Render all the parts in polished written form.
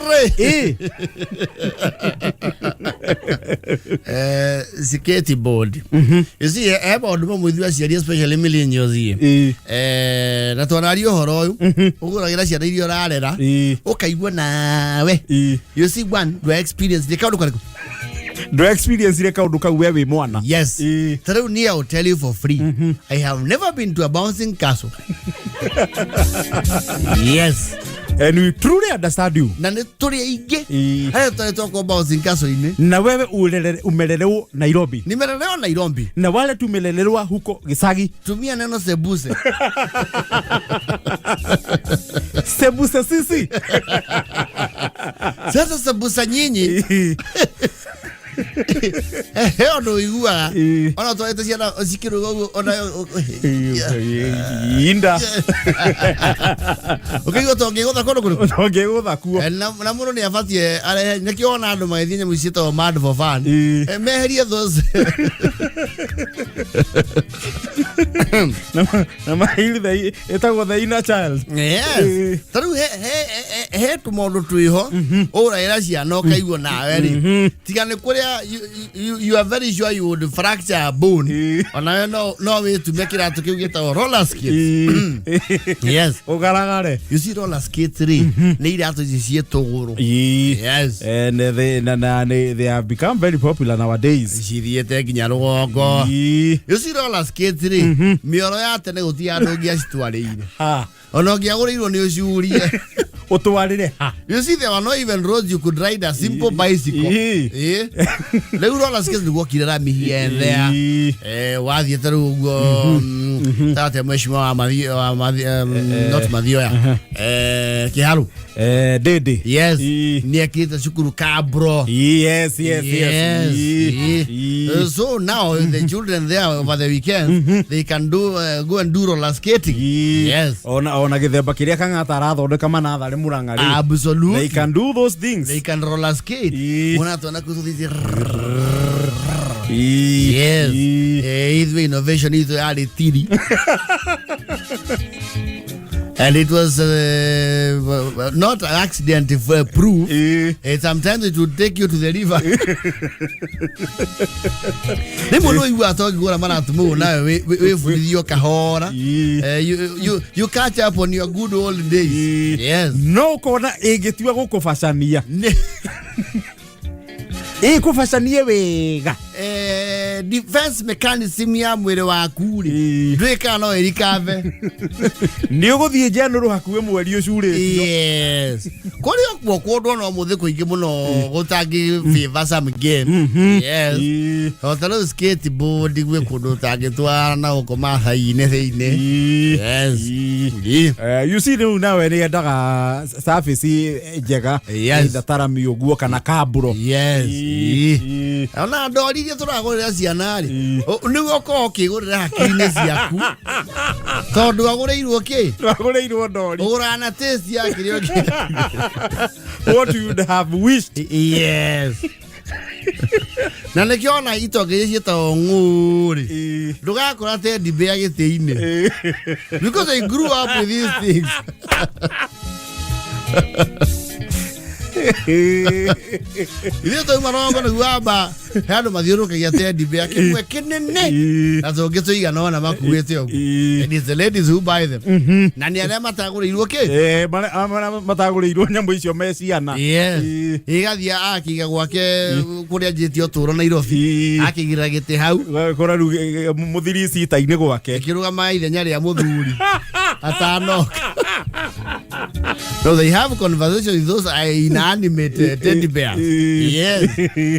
Rĩ. Skateboard. You see, he maũndũ mamwe ithuĩ aciari, especially millennials ĩ. Na twanaria ũhoro ũyũ, ũgũragĩra ciana iria ũrarera, ũkaigua nawe. You see, one, ndwa experience nĩ kaũndũ karĩkũ? Ndå experience re kaundu kau we wĩ mwana. Yes. Ta rĩu niĩ, I will tell you for free, I have never been to a bouncing castle. Yes. And we truly understand you. Na nĩ tũrĩ aingĩ harĩa tũtarĩ twakwo bouncing castle-inĩ. Na wewe umelelewa Nairobi. Nimelelewa Nairobi. Na wale tumelelewa huko Gicagi. Tumia neno sebuse. Sebuse sisi. Sasa sebusa nyinyi, he ũndũ ũiguaga ona twarĩte ciana cikĩrũga ũguo, ona inda ũkĩigua ta ũngĩgũtha kũndũ kũrĩkũ. Ũngĩgũtha kuo. Na mũndũ nĩ abatiĩ arehe, nĩkĩo wona andũ magĩthiĩ nyamũ ici ciĩtagwo mad for fun. Meherie those. Na mahiri the ĩtagwo the inner child. Yes. Ta rĩu he tũmaũndũ twĩho ũgũragĩra ciana ũkaigua nawe rĩ, tiga nĩ kũrĩa you are very sure you would fracture a bone. Onawe no wĩtume kĩratũ kĩu gĩtagwo roller skates. Yes. Ũgaragare. You see, roller skates rĩ, nĩ iratũ ici ciĩ tũgũrũ. Yes. And they have become very popular nowadays. Cithiĩte nginya rũgongo. You see, roller skates rĩ, mĩoro ya tene gũtirĩ andũ ũngĩacitwarĩire. Ha. Ona ũngĩagũrĩirwo nĩ ũcurie. Ũtwarĩre ha? You see, there were no even roads you could ride a simple bicycle. Rĩu roller skates nĩguo okire rami here and there. Wathiĩte rĩu ũguo, tate mheshimiwa wa Mathi, not Mathioya, Kĩharu. Dede. Yes. Nĩ ekĩte cukuru Kabro. Yes. So now the children there over the weekend, they can do go and do roller skating. Yes. Ona gĩthemba kĩrĩa Kang'ata arathondeka manatharĩ Mũrang'a rĩ. Absolutely. They can do those things. They can roller skate. Mwana twana kuthuthithia. Yes. Ithuĩ innovation itũ yarĩ tiri. And it was not accident proof. Sometimes it would take you to the river. Rĩmwe nĩ ũiguaga ta ũngĩgũra maratũ mau nawe wĩbundithio kahora. You catch up on your good old days. Yes. No ũkona ĩngĩtua gũkũbacania, ĩkũbacanie wega. Defense mechanism ya mwĩrĩ waku rĩ, ndwĩkaga no ĩrikave. Nĩ ũgũthiĩ njanũrũ hakuhĩ mweri ũcurĩtio. Yes, kũrĩ o kuo kũndũ ona ũmũthĩ kũingĩ mũno gũtangĩ favor some game. Yes. O ta rĩu skateboard, gwĩ kũndũ ũtangĩtwara na gũkũ mathai-inĩ thĩinĩ. Yes. You see, rĩu nawe nĩ endaga surface njega. Either tarami ũguo kana kamburo. Yes. Ona ndori iria tũragũrĩra ciana rĩ, nĩguo ũkorwo ũkĩgũrĩra hakiri-inĩ ciaku, tondũ agũrĩirwo kĩ? Twagũrĩirwo ndori. Ũgũraga na taste ya kĩrĩa ũngĩ. What you would have wished. Yes, na nĩkĩo ona itonga iria ciĩtagwo ng'ũũrĩ, ndũgakora teddy bear gĩtĩ-inĩ, because they grew up with these things. Ithuĩ twauma rũgongo nĩguo amba he andũ mathiũrũrũkagia teddy bear kĩmwe kĩnene na tũngĩ tũigana ona makuĩte ũguo. And it's the ladies who buy them, na nĩ arĩa matagũrĩirwo kĩ. Marĩa matagũrĩirwo nyamũ icio me ciana. Yes. Igathiĩ akĩiga gwake kũrĩa anjĩtie ũtũũro Nairobi. Akĩigĩrĩra gĩtĩ hau. Kora rĩu mũthiri cita-inĩ gwake. Ĩkĩrũgama ithenya rĩa mũthuri atanoka. No, they have conversation with those inanimate teddy bears. Yes.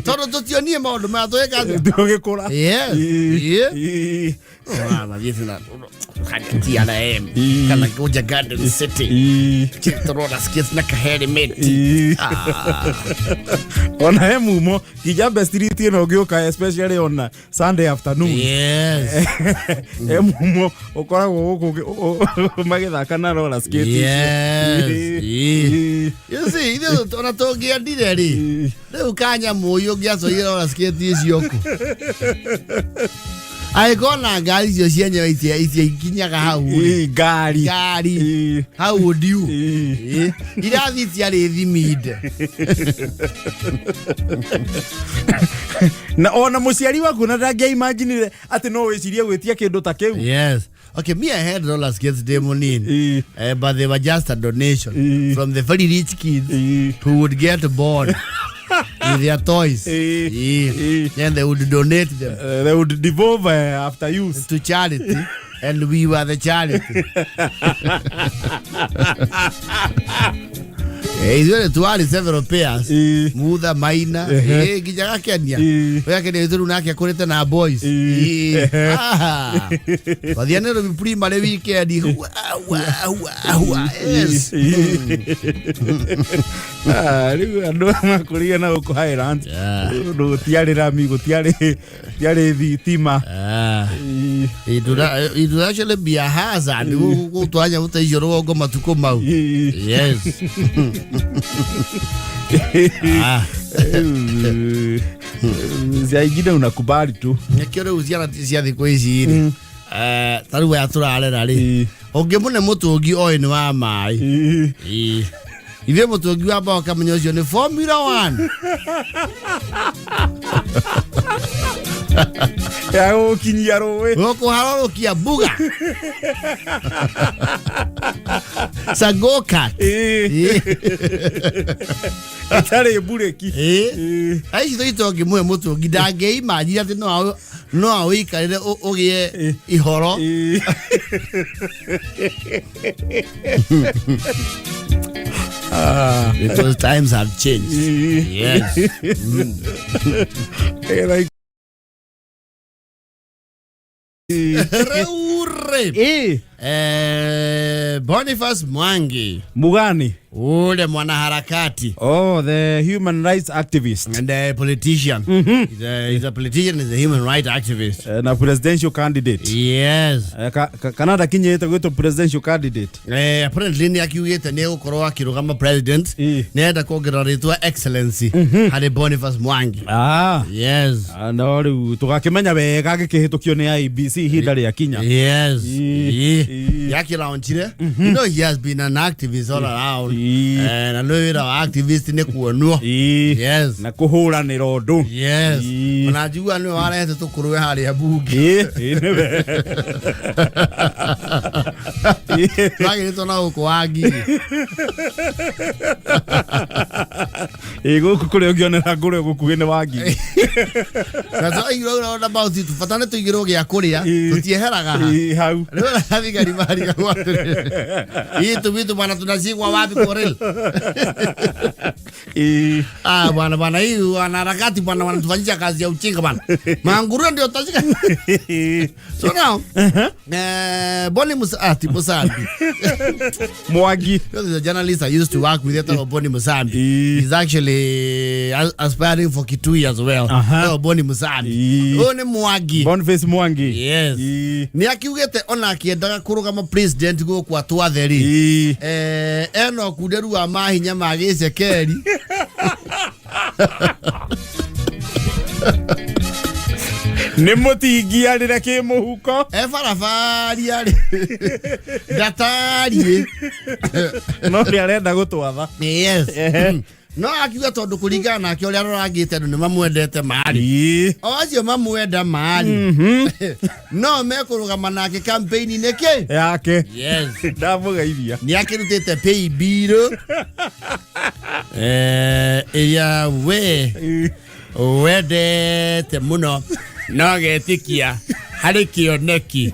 Tondũ tũtionie maũndũ maya twĩka atĩa? Tũgĩkũra. Yes. Yeah. Oh, mathiĩte na TRM kana Kuja Garden City. Chitoro skates na kahelmet. Ona he mumo Kijabe Street ĩno ũngĩũka, especially on Sunday afternoon. He mumo ũkoragwo gũkũ magĩthaka na roller skate icio. Yes. You see, ithuĩ ona tũngĩendire rĩ, rĩu kanyamũ ũyũ ũngĩacoire roller skate icio kũ? Angĩkorwo na ngari icio cienyewe itiakinyaga hau rĩ. Ĩ, ngari. Ngari. Ĩ, How would you? Ĩ. Ĩ, irathi itiarĩ thiminde. Na ona mũciari waku na ndangĩaimaginire atĩ no wĩcirie gwĩtia kĩndũ ta kĩu. Yes. Okay, me, I had roller skates ndĩ mũnini. Ĩ. But they were just a donation from the very rich kids who would get bored with their toys. Then they would donate them They would devolve after use. To charity, and we were the charity. Ithuĩ twarĩ several pairs. Mutha Maina, nginya gakenia. Gakenia ithu rĩu nake akũrĩte na boys. Ah. Twathiĩ Nairobi Primary weekend. Hua, hua, hua, hua. Yes. Ah, rĩu andũ makũrire na gũkũ Highlands. Ũndũ gũtiarĩ rami, gũtiarĩ thitima. Ah. It would actually be a hazard gũtwara nyamũ ta icio rũgongo matukũ mau. Yes. Ah. Cia ingine unakubali tu. Nĩkĩo rĩu ciana cia thikũ ici rĩ, ta rĩu aya tũrarera rĩ, ũngĩmũne mũtũngi oĩ nĩ wa maĩ. Ĩĩ. Ithuĩ mũtũngi wamba ũkamenya ũcio nĩ Formula One. Ya gũkinyia rũĩ. Gũkũharũrũkia mbuga sa go-kart. Ĩtarĩ mburĩki. Ĩĩ. Aici tũitũ ũngĩmũhe mũtũngi ndangĩimagine atĩ no awĩikarĩre ũgĩe ihoro. Because times have changed. Yes. Nĩgetha Rĩu rĩ, Boniface Mwangi. Mugani. Ule mwanaharakati. Oh, the human rights activist. And a politician. He's a politician, he's a human rights activist. Na presidential candidate. Yes. Kana ndakinyĩte gwĩtwo presidential candidate? Apparently nĩ akiugĩte nĩ egũkorwo akĩrũgama president. Nĩ enda kuongerera rĩtwa excellency harĩ Boniface Mwangi. Ah. Yes. Ah, no rĩu tũgakĩmenya wega gĩkĩhĩtũkio nĩ IEBC ihinda rĩa kinya. Yes. Yakĩlaunchire. You know he has been an activist all around. Na nĩ wĩra wa activist nĩ kuonwo. Yes. Na kũhũranĩra ũndũ. Yes. Ona njigua nĩwe warehete tũkũrwe harĩa bunge. Ĩ, nĩwe. Twagĩrĩtwo na gũkũ wa ngiri. Ĩ, gũkũ kũrĩa ũngĩonera ngũrwe gũkuhĩ nĩ wa ngiri. Na twaigirwo na mauti tu bata nĩ tũigĩrwo gĩa kũrĩa, tũtieheraga ha. Ĩ, hau. Rĩu thigari marigagwo atĩrĩrĩ, hii tuvitu bwana tunashikwa wapi korel? Ah, bwana bwana, hii wanaharakati bwana wanatufanyisha kazi ya uchinga bwana. Manguruwe ndio tashika. So now, Bonnie Musa, ah, Tipo Musambi. Mwangi. Because the journalist I used to work with, etagwo Bonnie Musambi. He's actually aspiring for Kitui as well. Etagwo Bonnie Musambi. Ũyũ nĩ Mwangi. Boniface Mwangi. Yes. Nĩ akiugĩte ona akĩendaga kũrũgama president gũkũ atwatheri, ena ũkunderu wa mahinya ma gĩcekeri. Nĩ mũtingiarĩre kĩ mũhuko. E barabaria rĩ ndatariĩ. No nĩ arenda gũtwatha. Yes. No akiuga tondũ kũringana nake ũrĩa arorangĩte andũ nĩ mamwendete marĩ o acio mamwenda marĩ no mekũrũgama nake campaign-inĩ kĩ yake. Yes. Ndamũgeithia. Nĩ akĩrutĩte pay bill ĩrĩa we wendete mũno no getĩkia harĩ kĩoneki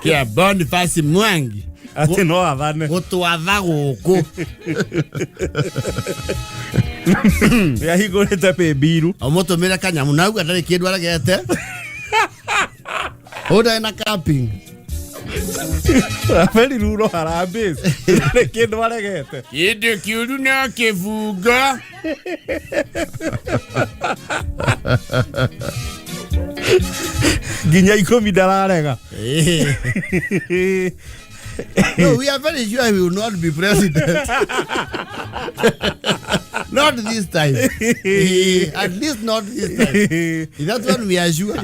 kĩa Boniface Mwangi atĩ no athane gũtwatha gũkũ. Nĩ ahingũrĩte pay bill. Ũmũtũmĩre kanyamũ nauga ndarĩ kĩndũ aregete ũũ ndarĩ na camping. Beri ruro harambĩ nĩ kĩndũ aregete. Kĩndũ kĩũru no kĩbungo. Nginya 10 ndararega. No, we are very sure he will not be president. Not this time. At least not this time. That one we are sure.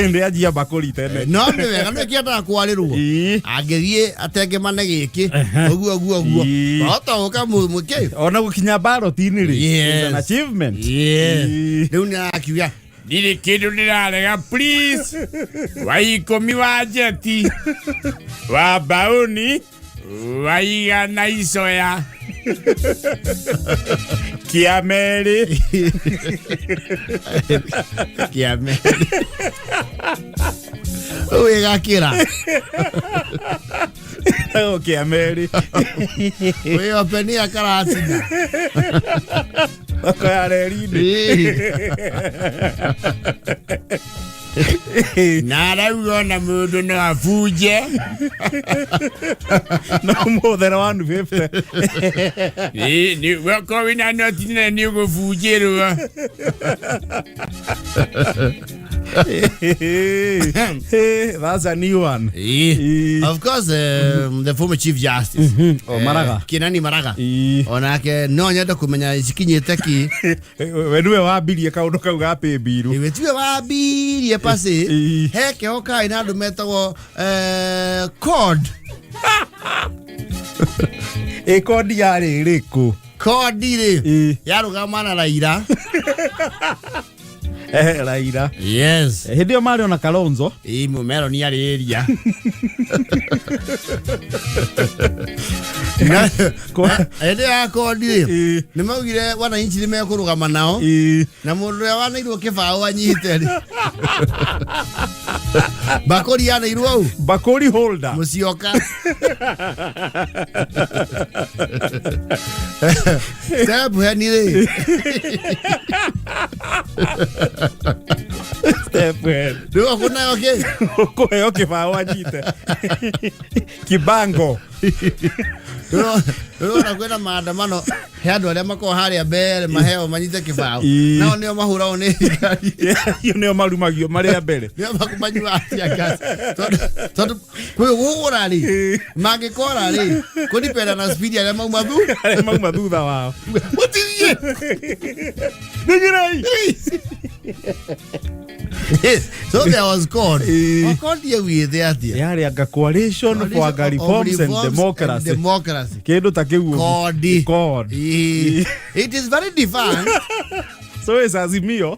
Ndä anjia mbakũri tene. No nĩ wega nĩ kĩendaga kwarĩrwo. Ĩĩ. Angĩthiĩ atengemane gĩkĩ ũguo ũguo ũguo. Ĩĩ. Wahota gũka mũkĩ. Ona gũkinya baroti-inĩ rĩ Yes. is an achievement. Yes. Ĩĩ. Rĩu nĩ arakiuga Ndirĩ kĩndũ ndĩrarega, please. Wa 10 wa njeti, wa mbaũni, wa 100 icoya. Kĩa merĩ. Kĩame. Ũũ ĩgakĩra. O kĩa merĩ. Wĩ openia karacina. Thoko ya reri-inĩ. Na arauga ona mũndũ no abunje. No mũthera wa 150. Ĩ, wakorwo wĩna noti nene nĩ ũgũbunjĩrwo. That's a new one. Ĩĩ. Of course, the former Chief Justice. O Maraga. Kinani Maraga. Ĩĩ. Onake no nyende kũmenya cikinyĩte ki. We nĩwe wambirie kaũndũ kau ga pay bill. Iwe tiwe wambirie pasi. Ĩĩ. He kĩho karĩ na andũ metagwo CORD. Ĩ kodi yarĩ ĩrĩkũ? CORD rĩ Ĩĩ. yarũgama na Raila. Raila. Yes. Hĩndĩ ĩyo marĩ ona Kalonzo. Ĩĩ mũmero nĩ arĩ area. Hĩndĩ ya CORD rĩ Ĩĩ. nĩ maugire wananchi nĩ mekũrũgama nao. Ĩĩ. Na mũndũ ũrĩa waneirwo kĩbaũ anyite rĩ. Bakũri yaneirwo au. Bakũri holder. Mũcioka. Step heni rĩ. Step head. Rĩu ũkũneo kĩ? Ũkũheo kĩbaũ anyite. Kibango. Rĩu kwĩna maandamano he andũ arĩa makoragwo harĩa mbere maheo manyite kĩbaũ. Ĩĩ. Nao nĩo mahũragwo nĩ thigari. Acio nĩo marumagio marĩ a mbere. Nĩo manyuaga tear gas. Tondũ kwĩ gũgũra rĩ mangĩkora rĩ kũnipenda na speed arĩa mauma thu Arĩa mauma thutha wao. mũtithie. Ndigirei. So there was CORD. Ĩĩ. O CORD yaugĩte atĩa? Yarĩ anga Coalition for anga Of Reforms and Reforms and Democracy. Democracy. Kĩndũ ta kĩu ũguo. CORD. CORD. Ĩĩ. It is very defunct. So is Azimio.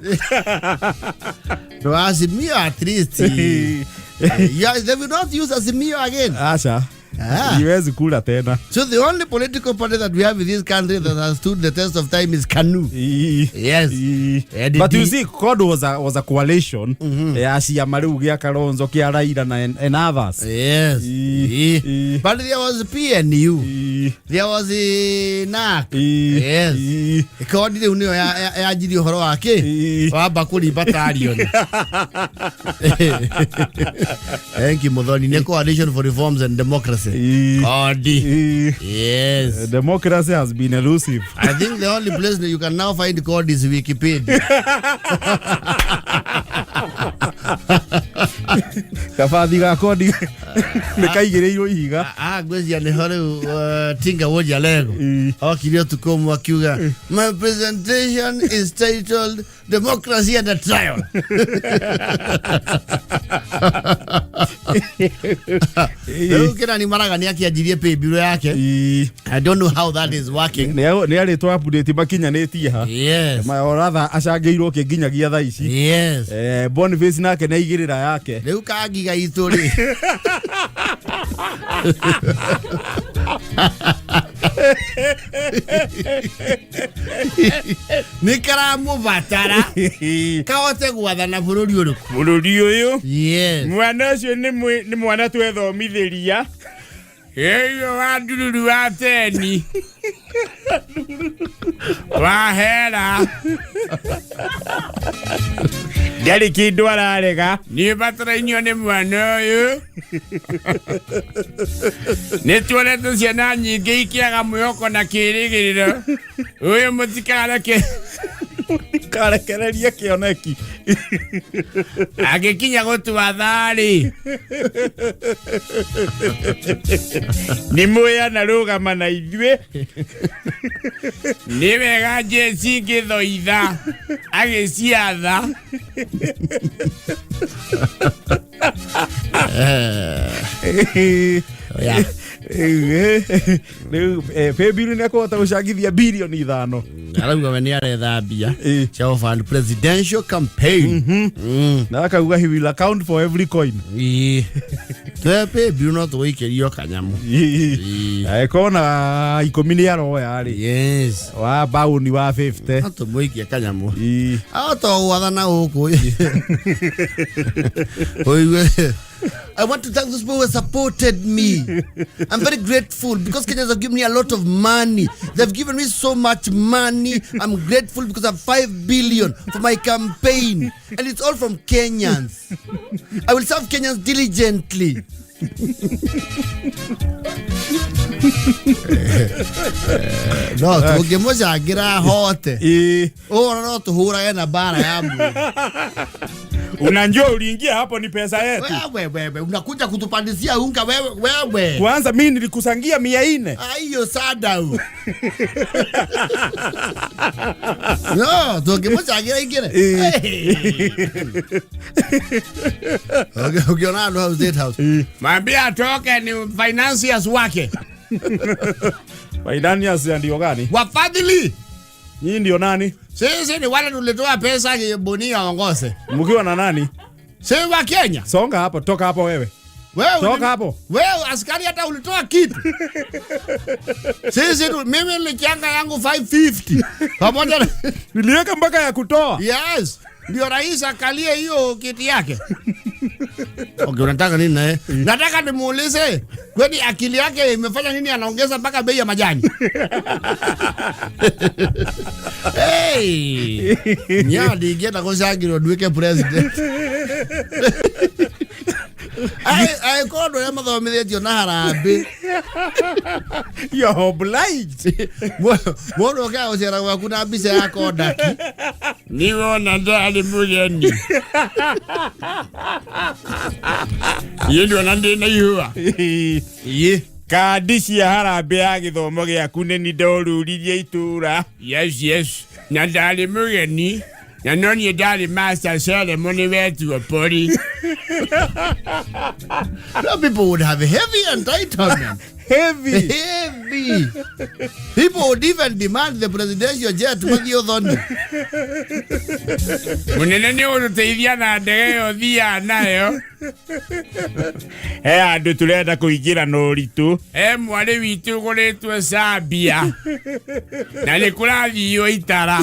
No, Azimio at least. Yeah, they will not use Azimio again. Aca. Ah. Iwezi kula tena. So the only political party that we have in this country that has stood the test of time is KANU. Ĩĩ. Yes. Ĩĩ. And But you the- see, CORD was a coalition ya ciama rĩu gĩa Kalonzo kĩa Raila na and others. Yes. Ĩĩ. Ĩĩ. Ĩĩ. But there was PNU. Ĩĩ. There was NAC. Ĩĩ. Yes. Ĩĩ. CORD rĩu nĩyo yanjirie ũhoro wa kĩ? Ĩĩ. Wa bakũri battalion. Thank you, Muthoni. Nĩ Coalition for Reforms and Democracy. Ĩĩ. CORD. Ĩĩ. Yes. Democracy has been elusive. I think the only place that you can now find CORD is Wikipedia. Kabathi ga kodi nĩ kaigĩrĩirwo ihiga. Ah, ngwĩciria nĩho rĩu Tinga Woja Lego Ĩĩ. okire ũtukũ ũmwe akiuga, "My presentation is titled Democracy and a Trial." Rĩu Kĩnani Maraga nĩ akĩanjirie pay bill yake. Ĩĩ. I don't know how that is working. Nĩ arĩtwo update makinyanĩtie ha. Yes. Oratha acangĩirwo kĩ nginyagia thaa ici. Yes. Boniface nake nĩ aigĩrĩra yake. Rĩu kangiga itũ rĩ nĩ karamũbatara kahote gwathana bũrũri ũrĩkũ? Bũrũri ũyũ. Yes. Mwana ũcio nĩ mwana twethomithĩria ĩyo wa ndururu wa teni wa hera ndarĩ kĩndũ ararega niĩ batarainyio nĩ mwana ũyũ nĩ tuonete ciana nyingĩ ikĩaga mwĩhoko na kĩrĩgĩrĩro ũyũ mũtikareke. Mũtikarekererie kĩoneki. Agĩkinya gũtua tharĩ nĩ mũyana rũgama na ithuĩ nĩ wega jeci ngĩthoitha agĩciatha. Yeah. Rĩu paybill nĩ ekũhota gũcangithia birioni 5. Arauga we nĩ aretha mbia cia gũfund presidential campaign. Na akauga he will account for every coin. Ĩĩ. Twe paybill no tũgũikĩrio kanyamũ. Ĩĩ. Kona 10 nĩ aroya rĩ. Yes. Wa baũni wa 50. No tũmũikie kanyamũ. Ĩĩ. Ahota gwathana gũkũ ũigue, "I want to thank those people who supported me. I'm very grateful because Kenyans have given me a lot of money. They've given me so much money. I'm grateful because I have 5 billion for my campaign. And it's all from Kenyans. I will serve Kenyans diligently." No tũngĩmũcangĩra hote. Ĩĩ. Ũhoro no tũhũrage na mbara ya mwĩrĩ. Unajua uliingia hapo ni pesa yetu. Wewe wewe unakuja kutupandisia unga wewe wewe. Kwanza mi nilikusangia 400. Aiyo sada u. No, tũngĩmũcangĩra ingĩre. Ũngĩona andũ hau State House. Mwambie atoke ni financiers wake. Financiers ndio gani? Wafadhili. Nyinyi ndio nani? Sisi ni wale tulitoa pesa Boni aongoze. Mkiwa na nani? Sisi wa Kenya. Songa hapo, toka hapo wewe. Wewe Toka hapo. Wewe askari hata ulitoa kitu. Sisi tu, mimi nilichanga yangu 550. Pamoja na Niliweka mpaka ya kutoa. Yes. Ndio rais akalie hiyo kiti yake. Okay, unataka nini naye? Nataka nimuulize kwani akili yake imefanya nini anaongeza mpaka bei ya majani? Hey! Nya ndingĩenda gũcangĩrwo nduĩke president. Angĩkorwo andũ arĩa mathomithĩtio na harambĩ. You're obliged. Mũndũ okaga gũcera gwaku na mbica ya kondaki. Niwona ndarĩ mũgeni. Niĩ ndona ndĩ na ihũa. Ĩĩ. Kandi cia harambĩ ya gĩthomo gĩaku nĩ ni ndoruririe itũra. Yes. Na ndarĩ mũgeni. Na no niĩ ndarĩ master ceremony wetuo pori. Some people would have heavy entitlement. Heavy. Heavy. People would even demand the presidential jet mathiĩ ũthoni. Mũnene nĩ ũgũtũteithia na ndege ĩyo thiaga nayo. He handũ tũrenda kũingĩra na ũritũ. He mwarĩ witũ ũgũrĩtwo Zambia. Na nĩ kũrathio itara.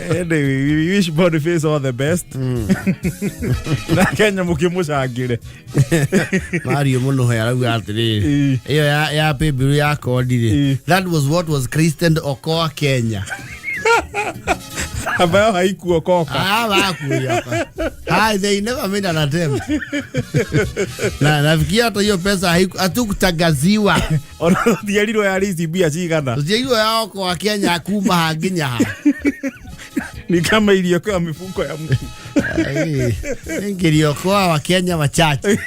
Anyway, we wish Boniface all the best. Na Kenya mũkĩmũcangĩre. Mario mũno arauga atĩrĩrĩ, ĩyo ya paybill ya kodi rĩ, that was what was christened Okoa Kenya. Ambayo haikuokoka. Ah, hawakuiapa. Hi, they never made an attempt. Na nafikia hata hiyo pesa hatukutangaziwa. Ona tũtiarirwo yarĩ ici mbia cigana. Tũtiaigua ya Okoa Kenya kuma ha nginya ha. Ni kama iliyokuwa mifuko ya mtu. Ai, Ingiliokoa wa Kenya wachache.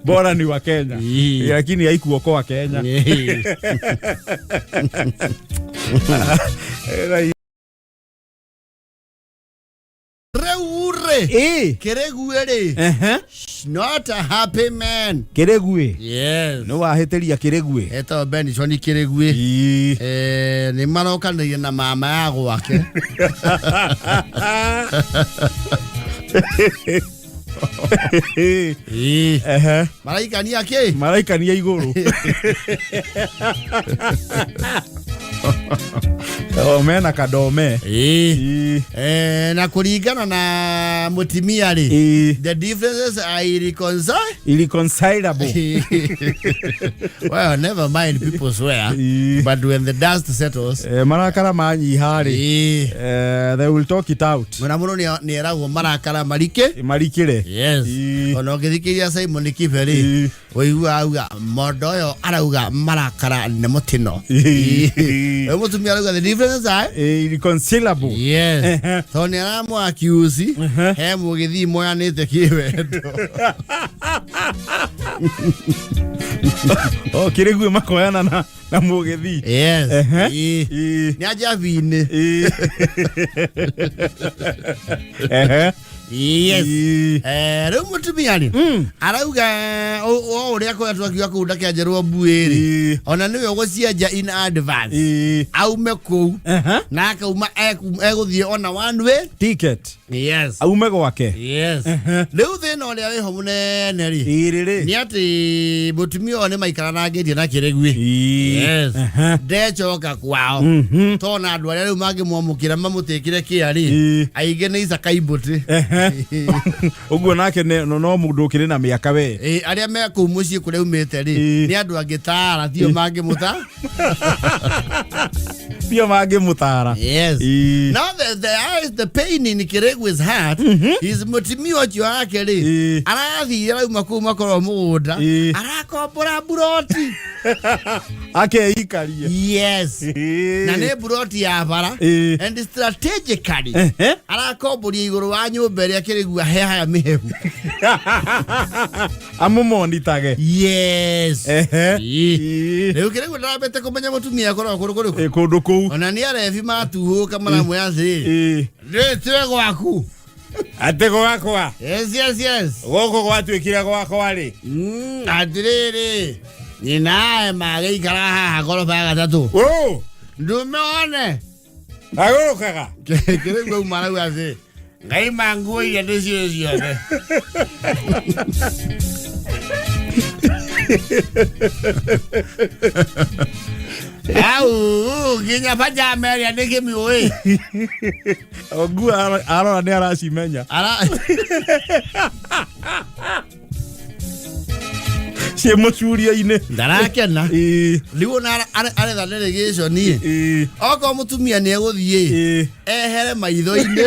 Bora ni wa Kenya. Ii. Lakini haikuokoa Kenya. Rĩu rĩ, Ĩ. Kĩrĩgue rĩ, Ehe. not a happy man. Kĩrĩguĩ. Yes. Nĩ wahĩtĩria Kĩrĩguĩ. Etagwo Benson Kĩrĩguĩ. Ii. Nĩ marokanĩire na mama ya gwake. Ĩĩ. Ehe. Maraikania kĩ? Maraikania igũrũ. O mena kadome. Ĩĩ. Ii. Na kũringana na mũtimia rĩ, Ii. the differences are irreconcilable. Irreconcilable. Well, never mind, people swear. Ii. But when the dust settles, Marakara manyiha rĩ, ĩĩ. They will talk it out. Mũno mũno nĩ eragwo marakara marike. Marikĩre. Yes. Ii. Ona ũngĩthikĩrĩria Simon Kibe rĩ, Ii. Ũigua auga mondo ũyũ arauga marakara nĩ mũtino. Ũyũ mũtumia arauga the difference are Irreconcilable. Yes. Ehe. Tondũ nĩ aramũ accuse he mũgĩthii moyanĩte kĩwendo. Oh, kĩrĩguĩ makoyana na mũgĩthii. Yes. Ehe. Ĩĩ. Nĩ anjabi-inĩ. Ehe. Yes. Ĩĩ. Rĩu mũtumia rĩ arauga o ũrĩa akoretwo akiuga kũu ndakĩanjerwo mbuĩ rĩ, Ĩĩ. ona nĩwe ũgũcienja in advance, Ĩĩ. aume kũu Ehe. na akauma egũthiĩ ona one way Ticket. Yes. Aume gwake. Yes. Rĩu thĩna ũrĩa wĩho mũnene rĩ Ĩrĩ rĩ. nĩ atĩ mũtumia ũyũ nĩ maikaranangĩtie na kĩrĩguĩ. Ĩĩ. Yes. Ehe. Ndecoka kwao tona andũ arĩa rĩu mangĩmwamũkĩra mamũtĩkĩre kĩa rĩ, Ĩĩ. aingĩ nĩ Isaka Imbũtĩ. Ehe. Ũguo nake no mũndũ ũkĩrĩ na mĩaka we. Ĩĩ, arĩa me kũu mũciĩ kũrĩa umĩte rĩ, Ĩĩ. nĩ andũ angĩ tara tio mangĩmũta. Tio mangĩmũtara. Yes. Ĩĩ. Now the pain in Kiregwe's heart is mũtumia ũcio wake rĩ, Ĩĩ. arathire arauma kũu makorwo mũgũnda, Ĩĩ. arakombora mburoti. Akeikarie. Yes. Ĩĩ. Na nĩ mburoti ya bara, Ĩĩ. and strategically Ehe. arakomboria igũrũ wa nyũmba ĩrĩa Kĩrĩgua he haya mĩhehu. Amũmonitage. Yes. Ehe. Ĩĩ. Ĩĩ. Rĩu Kĩrĩgua ndarambĩte kũmenya mũtumia akoragwo kũndũ kũrĩkũ. Ĩ, kũndũ kũu. Ona nĩ arebi matuhũka maramwĩra atĩrĩrĩ, Ĩĩ. rĩ tiwe gwaku. Atĩ gwakwa? Yes. Gũkũ gwatuĩkire gwakwa rĩ? Atĩrĩrĩ, nyinae magĩikara haha ngoroba ya gatatũ. Ũ ndume one. Agũrũkaga. Kĩrĩgua uma arauga atĩ ngaima nguo iria ndĩciũĩ ciothe. Au nginya pajama ĩrĩa ndĩkĩmĩũĩ. O nguo arora nĩ aracimenya. Ara Ciĩ mũcurio-inĩ. Ndarakena. Ĩĩ. Rĩu ona aretha delegation ĩ. Ĩĩ. Okorwo mũtumia nĩ egũthiĩ, Ĩĩ. ehere maitho-inĩ.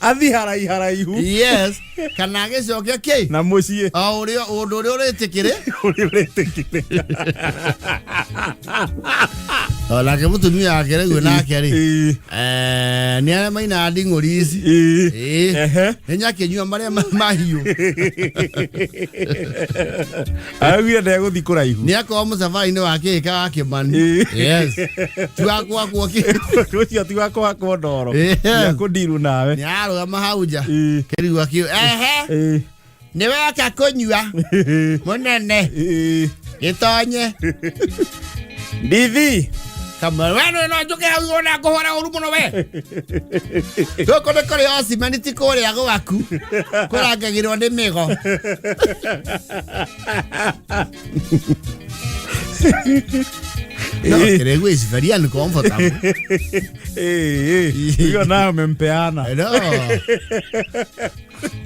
Athi haraihu haraihu. Yes, kana agĩcoke kĩ Na mũciĩ. O ũrĩa ũndũ ũrĩa ũrĩtĩkĩrĩ. Ũrĩa ũretĩkĩrĩka. Onake mũtumia wake rĩu nake rĩ, Ĩĩ. nĩ arĩa mainaga nding'ũri ici. Ĩĩ. Ĩĩ. Ehe. Nĩ nyakĩnyua marĩa mahiũ. Araugire ndegũthiĩ kũraihu. Nĩ akorwo mũcabainĩ wa kĩĩka wa Kĩmani. Ĩĩ. Yes, tiwakwakwo kĩ. Ũcio ti wa kũhakwo ndoro. Yes. Ndiakũndiru nawe. Nĩ ararũgama hau nja. Ĩĩ. Kĩrigua kĩu ehe. Ĩĩ. Nĩ weka kũnyua mũnene. Ĩĩ. Gĩtonye. Ndithi. Kamwe we no njũke hau igũrũ na ngũhũra ũru mũno we. Gũkũ nĩ kũrĩ ocimeni, ti kũrĩa gwaku kũrangagĩrwo nĩ mĩgo. No, Kĩrĩgu is very uncomfortable. Ĩĩ. Hiyo nayo amempeana. No.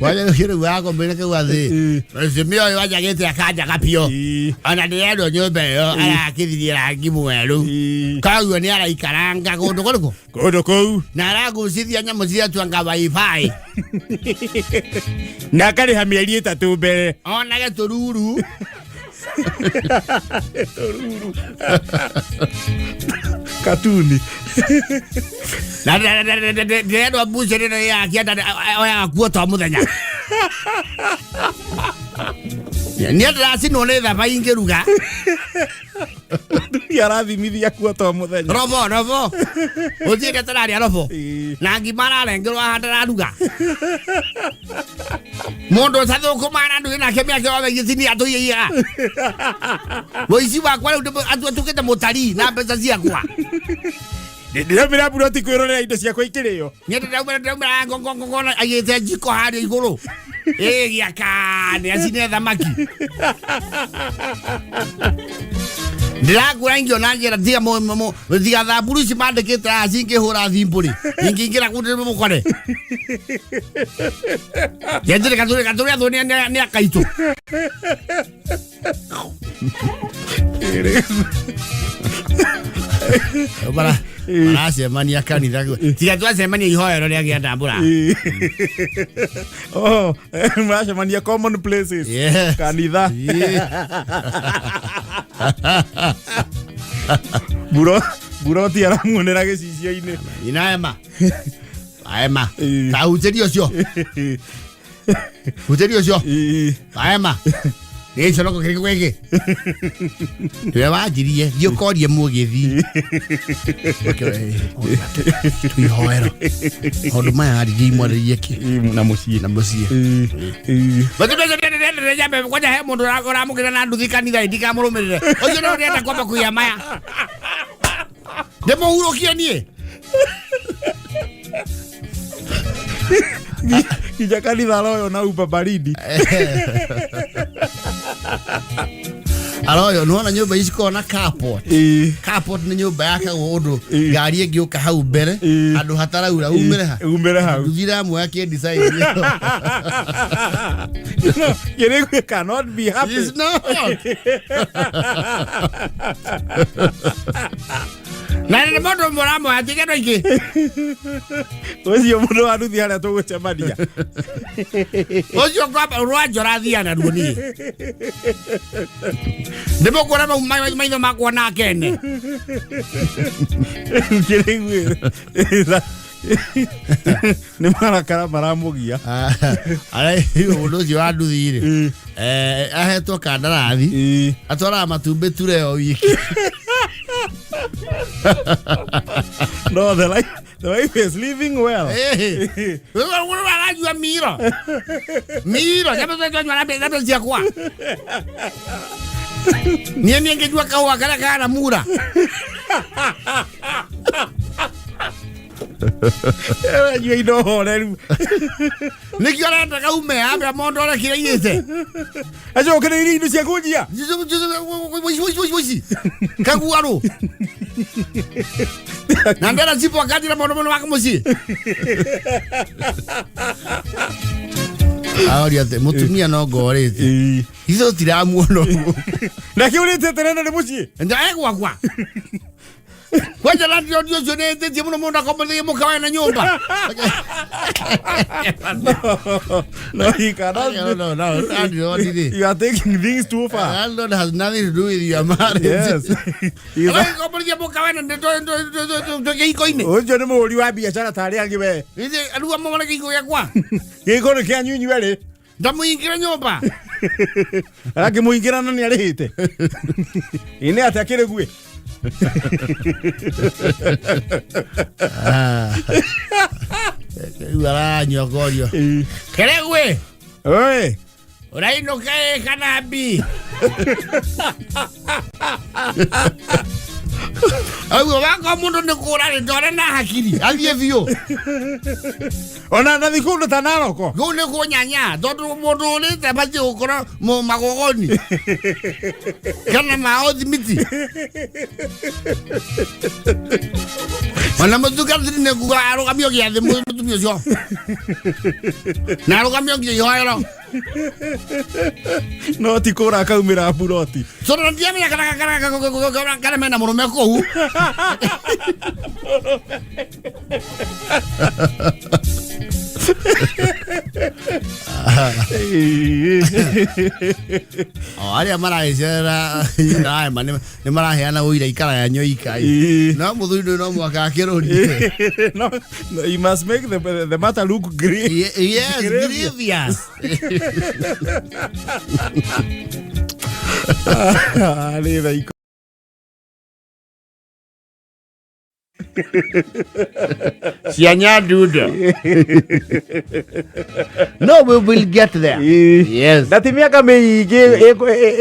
Waja kĩrĩgu akombire kau athĩ. Ĩĩ. Mũtumia ũyũ anjagĩte akanjaga biũ. Ĩĩ. Ona ndĩrendwo nyũmba ĩyo arakĩthirie rangi mwerũ. Ĩĩ. Koguo nĩ araikaranga kũndũ kũrĩkũ? Kũndũ kũu. Na aragucithia nyamũ ciatuanga wifi. Na akarĩha mĩeri 3 mbere. Onage tũruru. Katuni. Na ndĩrendwo mbucĩrĩ ĩno yake oyaga kuo to mũthenya. Niĩ ndĩracinwo nĩ thaba ingĩruga. Mũtumia arathimithia kuo to mũthenya. Robo robo. Ũthiĩte tũrarĩa robo. Ĩĩ. Na ngima ararengerwo haha ndararuga. Mũndũ ũtathũkũmaga na ndũrĩ nake mĩaka yothe gĩtini atũiyaga. Mũici wakwa rĩu atuĩkĩte mũtarii na mbeca ciakwa. Ndĩraumĩra mburoti kwĩrorera indo ciakwa ikĩrĩo. Niĩ ndĩraumĩra ngongongongo aigĩte njiko harĩa igũrũ. Ĩ gĩakane acine thamaki. Ndĩrakura ingĩona njĩra tiga tiga thamburu ici mandĩkĩte haha cingĩhũra thimbũrĩ ingĩingĩra kũndũ mũkore yenjĩrĩ gatũrĩ gatũrĩ athũ nĩ akaitũ. Bara. Maracemania kanitha. Tiga twacemania ihoero rĩa gĩandambũra. Oh, maracemania common places. Yes. Kanitha. Yeah. Buro buroti aramuonera gĩcicio-inĩ. Ina ema. Aema. Ĩĩ. Ta hutĩria ũcio. Hutĩria ũcio. Ĩĩ. Aema. Nĩ gĩconoko kĩrĩkũ gĩkĩ? Nĩwe wanjirie, thiĩ ũkorie mũgĩthi. Twihoero. Maũndũ maya rĩ, thiĩ mwarĩrie kĩ? Ĩĩ, na mũciĩ. Na mũciĩ. Ĩĩ. Ĩĩ. Batundece kwanja he mundu uramukira na nduthi kanitha ndikamũrũmĩrĩre ũcio no ndĩrenda kwamba kũiya maya Ndĩmũhurũkie niĩ. Nginya kanitha aroywo na uba baridi. Aroyo, nĩwona nyũmba ici cikoragwo na carport. Ĩĩ. Carport nĩ nyũmba yakagwo ũndũ Ĩĩ. ngari ĩngĩũka hau mbere Ĩĩ. handũ hataraura umĩre ha Umĩre hau. nduthi ĩramuoya kĩ-design ĩyo. No, Kĩrĩgwe cannot be happy. It's not. Na nĩ mũndũ ũmwe ũramoya tiga andũ aingĩ. Ũcio mũndũ wa nduthi harĩa tũgũcemania. Ũcio kwamba rwanjo rathia naruo niĩ ndĩmũkuona mau maitho makwa na akene. Kĩrĩgwe nĩ marakara maramũgia. Araiga mũndũ ũcio wa nduthi rĩ, ahetwo kandarathi Ĩĩ. atwaraga matumbĩ ture o wiki. No, the wife is living well. Aranyua miro miro nyambe ciakwa niĩ niĩ ngĩnyua kahũa karĩa kahana mura. Aranyua indo horeru. Nĩkĩo arenda kaume ambe amondore kĩrĩa aiyĩte. Acokereirie indo cia kũnjia. Kaguarũ na ndera cipo akanjĩra maũndũ mũno wake mũciĩ aoria atĩ mũtumia no ngorĩte Ĩĩ. ithuĩ tiramuona ũguo. Na kĩũrĩte tene nĩ mũciĩ. Ndae gwakwa kwanja landlord ũcio nĩ ĩtĩtie mũno mũndũ akomborithagia mũka wae na nyũmba. No, he cannot. No, no, no, landlord rĩ. You are taking things too far. Landlord has nothing to do with your marriage. Yes. He's a- Akomborithia mũka wae na kĩhiko-inĩ. Ũcio nĩ mũhũri wa biacara ta arĩa angĩ we. Rĩu amomore kĩhiko gĩakwa. Gĩko nĩ kĩanyu inyuerĩ. Ndamũingĩra nyũmba. Arakĩmũingĩra na nĩ arĩhĩte. Ĩ nĩ atĩa kĩrĩgue? Rĩu aranyua korio. Kĩrĩgwĩ Oi. ũrainũka ĩ kana mbi? Ũguo wakwa mũndũ nĩ kũra rĩ ndore na hakiri Athiĩ biũ. Ona nathi kũndũ ta Naroko. Kũu nĩ kũnyanya tondũ mũndũ ũrĩte abatiĩ gũkorwo magogoni kana mao thimiti. Ona mũtungatĩri nĩ kuga arũgamio gĩathĩ mũtumia ũcio na arũgamio nginya ihoero. No ti kũra akaumĩra buroti. Tondũ ndiamenya kana mena mũrũme kũu. O arĩa maragĩcerera ema nĩ maraheana ũira ikara ya nyoika. Ĩĩ. No mũthuri ndũyũ no mũhaka akĩrũrie. No, you must make the matter look green. Yes, Grievous. grievous. Nĩ thaa Cia nyandundo. No, we will get there. Yes. Na ti mĩaka mĩingĩ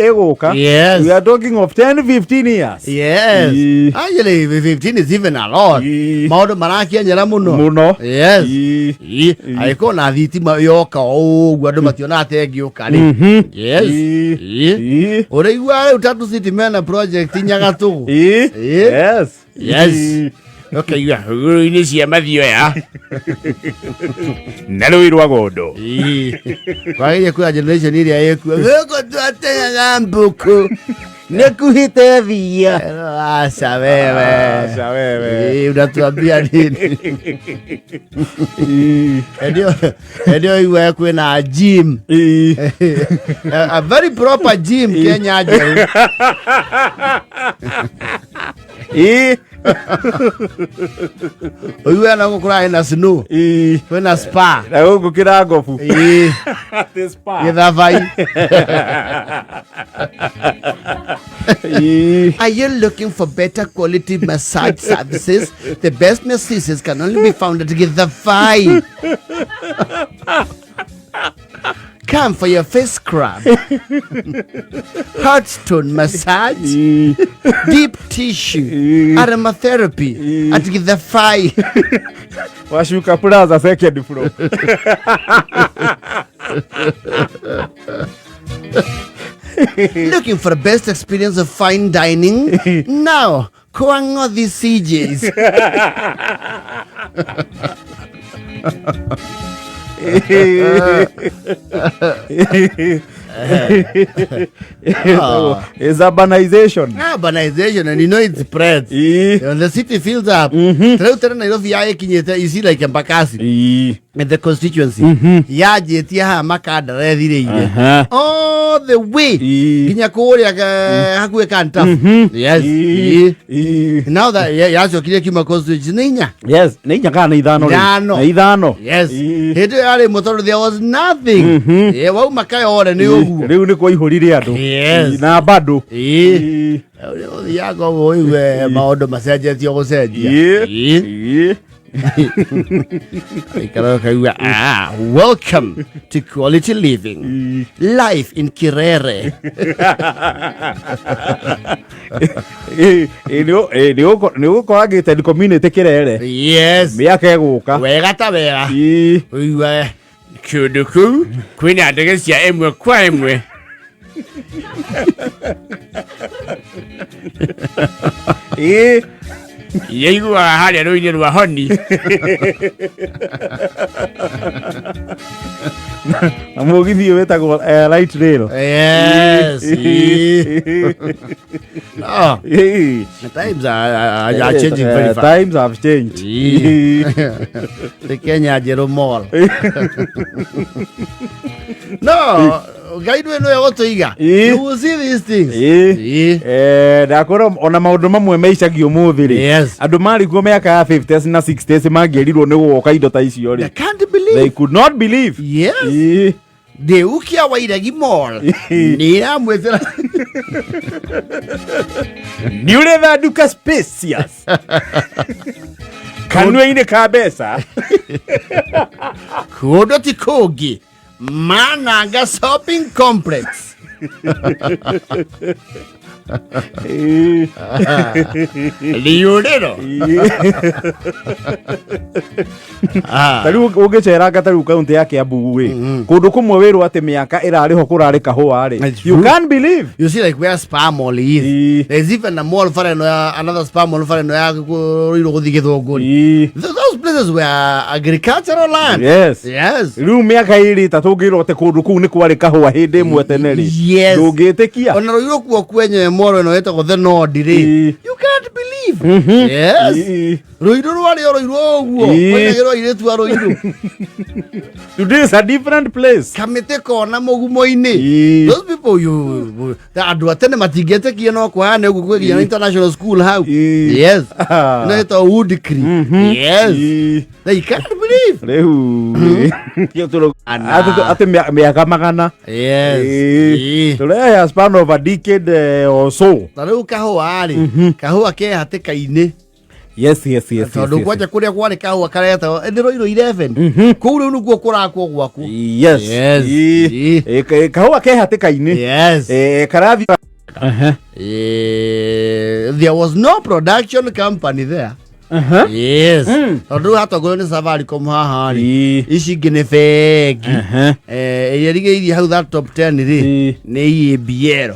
ĩgũka. Yes. We are talking of 10 15 years. Yes. Ĩĩ. Actually, 15 is even a lot. Ĩĩ. Maũndũ marakianyera mũno. Mũno. Yes. Ĩĩ. Ĩĩ. Angĩkorwo na thitima yoka o ũguo andũ mationaga ta ĩngĩũka rĩ. Yes. Ĩĩ. Ĩĩ. Ĩĩ. Ũraigua rĩu Tatu City mena project Nyagatũgũ. Ĩĩ. Ĩĩ. Yes. Yes. Ĩĩ. Ũkaigua hũgũrũ-inĩ cia mathioya na rũĩ rwa gondo. Ĩĩ. Kwagĩrĩire kwĩra generation ĩrĩa ĩkuo gũkũ twateaga mbũkũ. Nĩ kuhĩte thia. Aca wewe. Aca wewe. Ĩ, unatuambia nini? Endio endio igwe kwĩna gym. A very proper gym Kenya njerũ. Ĩ. Ũigue na gũkũ kũrarĩ na snow. Ĩ. Kwĩna spa. Na gũkũ kĩrangobu. Ĩ, Atĩ spa. gĩthabai. Ĩ. Are you looking for better quality massage services? The best masseuses can only be found at Githabai. Come for your face scrub, hot stone massage, Ĩ. deep tissue, aromatherapy at Githabai. Washuka Plaza second floor. Looking for the best experience of fine dining? Now, Koangothi CJs. It's urbanization. Urbanization, and you know it spreads. Ĩ. When the city fills up, mm tena Nairobi yaĩkinyĩte you see like Embakasi Ĩ. in the constituency yanjĩtie haha Makandara ĩthirĩire Aha. all the way Ĩ. nginya kũrĩa hakuhĩ Kantaf. Yes. Ĩ. Ĩ. Ĩ. Now that yacokire kiuma constituency nĩ inya. Yes, nĩ inya kana nĩ ithano rĩu? Ithano. Nĩ ithano. Yes. Ĩ. Hĩndĩ ĩyo yarĩ ĩmwe tondũ there was nothing. Ĩ, wauma Kayore nĩ ũguo. Rĩu nĩ kwaihũrire andũ. Yes. Ĩ, Na bado. Ĩ. Ĩ. Ũthiaga ũguo ũigue maũndũ macenjetio gũcenjia. Ĩ. Ĩ. Ĩ. Ikara ũkaigua, ah, welcome to quality living. Life in Kirere. Ĩ, ĩ, nĩ nĩ ũgũkora gated community Kĩrere. Yes. Mĩaka ĩgũka. Wega ta wega. Ĩ. Ũigue Kũndũ kũu kwĩna ndege cia ĩmwe kwa ĩmwe. Ĩ. Iria iguaga harĩa rũĩ-inĩ rwa Honi. Na mũgithi ũyũ wĩtagwo light rail. Yes. Ĩ. Oh, Ĩ. the times are changing very fast. Times have changed. Ĩ. The Kenya Njerũ Mall. No, Ngai nĩwe nĩwe gũtũiga. Ĩ. You will see these things. Ĩ. Ĩ. Ndakwĩra ona maũndũ mamwe meicagio ũmũthĩ rĩ Yes. andũ marĩ kuo mĩaka ya 50s na 60s mangĩerirwo nĩ gũgoka indo ta icio They rĩ, can't believe. they could not believe. Yes. Ĩ. Ndĩukia Wairegi Mall. Nĩ ĩramwĩtĩra. Nĩ ũretha nduka spacious kanua-inĩ ka mbeca. Kũndũ ti kũngĩ. Mananga Shopping Complex. Ĩ. Riũrĩro. Ah. Ta rĩu ũngĩceranga ta rĩu kaunti ya Kiambu rĩ, kũndũ kũmwe wĩrwo atĩ mĩaka ĩrarĩ ho kũrarĩ kahũa rĩ, It's you true. can't believe. You see like where Spa Mall is. Ĩ. There's even a mall fara ĩno ya another Spa Mall fara ĩno ya rũirũ gũthiĩ Gĩthũngũri. Ĩ. Those places were agricultural land. Yes. Yes. Rĩu mĩaka ĩrĩ ĩtatũ ũngĩrwo atĩ kũndũ kũu nĩ kwarĩ kahũa hĩndĩ ĩmwe tene rĩ, Yes. ndũngĩtĩkia. Ona rũirũ kuo kwenyewe mall ĩno ĩtagwo The Nord rĩ. Ĩ. You can't believe. Yes. Ĩ. Rũirũ rwarĩ o rũirũ ũguo. Ĩ. Kwainagĩrwo airĩtu a rũirũ. Today is a different place. Kamĩtĩ kona mũgumo-inĩ. Ĩ. Those people you andũ a tene matingĩtĩkia no kwahana ũguo kwĩ nginya na international school hau. Ĩ. Yes. Ah. Ĩno ĩtagwo Woodcree. Yes. Ĩ. They can't believe. Rĩu Ana. atĩ mĩaka magana. Yes. Ĩ. Ĩ. Tũrehe a span of a decade or so. Ta rĩu kahũa rĩ, kahũa ke hatĩka-inĩ. Yes. Tondũ kwanja kũrĩa kwarĩ kahũa karetagwo nĩ Rũirũ 11. Kũu rĩu nĩkuo kũrakwo gwaku. Yes. Yes. Ĩ. Ĩ. Ĩ, kahũa ke hatĩka-inĩ. Yes. Karathi. There was no production company there. Yes. Tondũ rĩu hatongorio nĩ Safaricom haha rĩ. Ĩ. Ici ingĩ nĩ bengi. Aha. Ĩrĩa ĩrigĩrĩirie hau that top 10 rĩ Ĩ. nĩ EABL.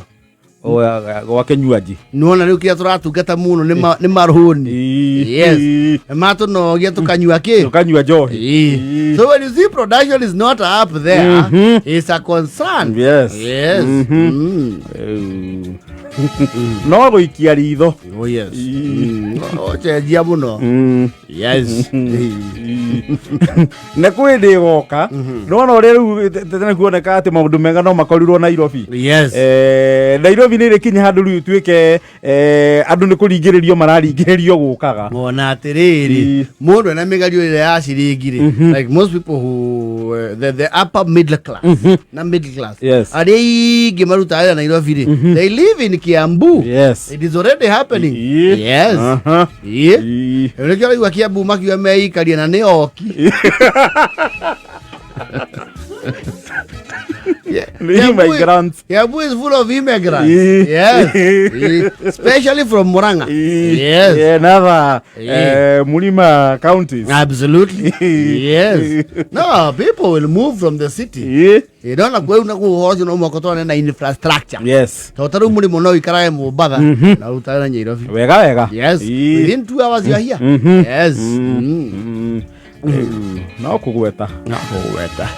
Gwa kĩnyuanji. Nĩwona rĩu kĩrĩa tũratungata mũno nĩ marũni. Ĩ. Yes. Ĩ. Matũnogia tũkanyua kĩ? Tũkanyua njohi. Ĩ. So when you see production is not up there, it's a concern. Yes. Yes. Rĩu. No gũikia ritho. Oh yes. Ũcenjia mũno. Yes. Na kwĩ hĩndĩ ĩgoka nona ũrĩa rĩu tene kuoneka atĩ maũndũ mega no makorirwo Nairobi. Yes. Nairobi nĩ ĩrĩkinya handũ rĩu ĩtuĩke andũ nĩ kũringĩrĩrio mararingĩrĩrio gũkaga. Ona atĩrĩrĩ, mũndũ ena mĩgario ĩrĩa ya ciringi rĩ, like most people who the upper middle class na middle class, arĩa aingĩ marutaga wĩra Nairobi rĩ, they live in Kiambu. It is already happening. Yes. Nĩkĩo raigua Kiambu makiuga meikaria na nĩ oki. Yeah. Nĩ immigrants. Kiambu is full of immigrants. Yes. Especially from Murang'a. Yes. Yeah, and other Mlima counties. Absolutely. Yes. No, people will move from the city. Ndona kwä na kå horo no mwako twane na infrastructure. To ta rä u må rä mo no ikarage Mombatha na rutare na Nairobi. Wega wega. Yes. Within 2 hours you are here. Yes. No kũgweta. No kũgweta.